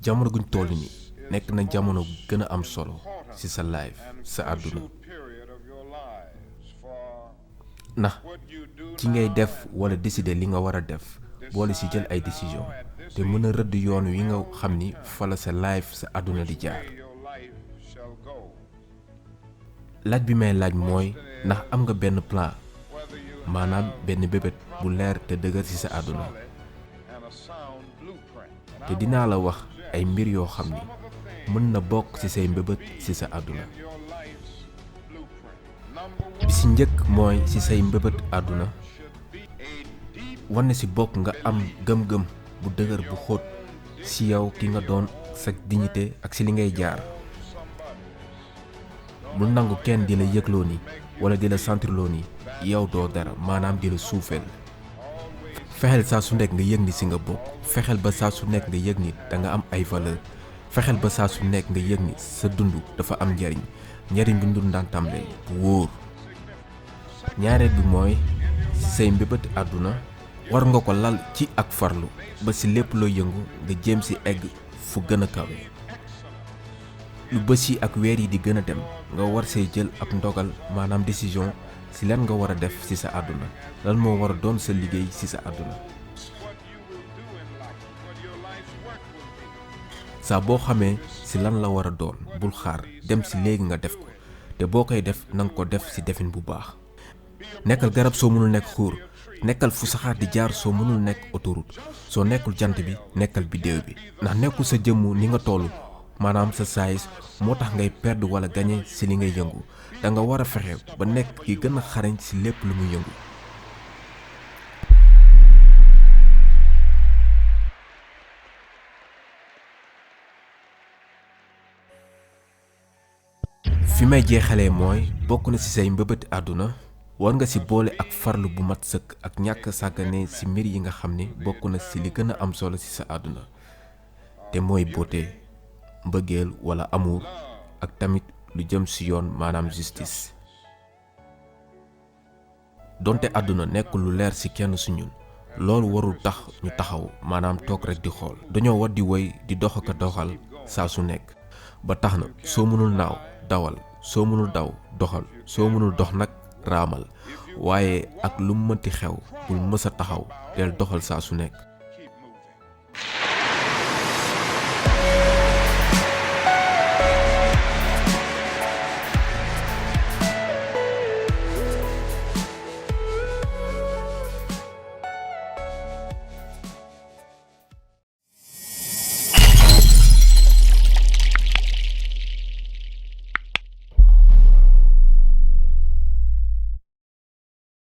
jamono guñ toll ni nekk na jamono gën a am solo ci sa life sa àdduna ndax ci ngay def wala décider li nga war a def boole ci jël ay décision te mën a rëdd yoon wi nga xam ni fa la sa life sa àdduna di jaar laaj bi may laaj mooy ndax am nga benn plan maanaam benn bébét bu leer te dëgër ci sa àdduna te dinaa la wax ay mbir yoo xam ni mën na bokk ci say mbébét ci sa àdduna bi ci njëkk mooy ci say mbébét àdduna wane ci bokk nga am gëm-gëm bu dëgër bu xóot ci yow ki nga doon sa dignité ak ci li ngay jaar bul nangu kenn di la yëgloo ni wala di la sentirloo ni yow doo dara maanaam di la suufeel fexeel saa su nekk nga yëg ni ci nga bokk fexeel ba saa su nekk nga yëg ni da nga am ay valeur fexeel ba saa su nekk nga yëg ni sa dund dafa am njariñ bi dund daan tàmbalee bu wóor ñaareel bi mooy say mbébét àdduna war nga ko lal ci ak farlu ba ci lépp loo yëngu nga jéem ci egg fu gën a kawe lu bés yi ak weer yi di gën a dem nga war see jël ab ndogal maanaam décision ci lan nga war a def ci sa àdduna lan moo war a doon sa liggéey ci sa àdduna saa boo xamee ci lan la war a doon bul xaar dem ci léegi nga def ko te boo koy def nanga ko def ci defin bu baax nekkal garab soo mënul nekk xuur nekkal fu saxaar di jaar soo mënul nekk autoroute soo nekkul jant bi nekkal biddéew bi ndax nekkul sa jëmm ni nga toll maanaam sa size moo tax ngay perdre wala gagner ci li ngay yëngu da nga war a fexe ba nekk ki gën a xarañ ci lépp lu muy yëngu fi may jeexalee mooy bokk na ci say mbëbët àdduna war nga ci boole ak farlu bu mat sëkk ak ñàkk sàggane ci mbir yi nga xam ne bokk na ci li gën a am solo ci sa àdduna te mooy beauté mbëggeel wala amour ak tamit lu jëm ci yoon maanaam justice donte àdduna nekkul lu leer ci kenn su ñun loolu warul tax ñu taxaw maanaam toog rekk di xool dañoo war di woy di dox ak a doxal saa su nekk ba tax na soo mënul naaw dawal soo mënul daw doxal soo mënul dox nag raamal waaye ak lu mënti xew bul mës a taxaw del doxal saa su nekk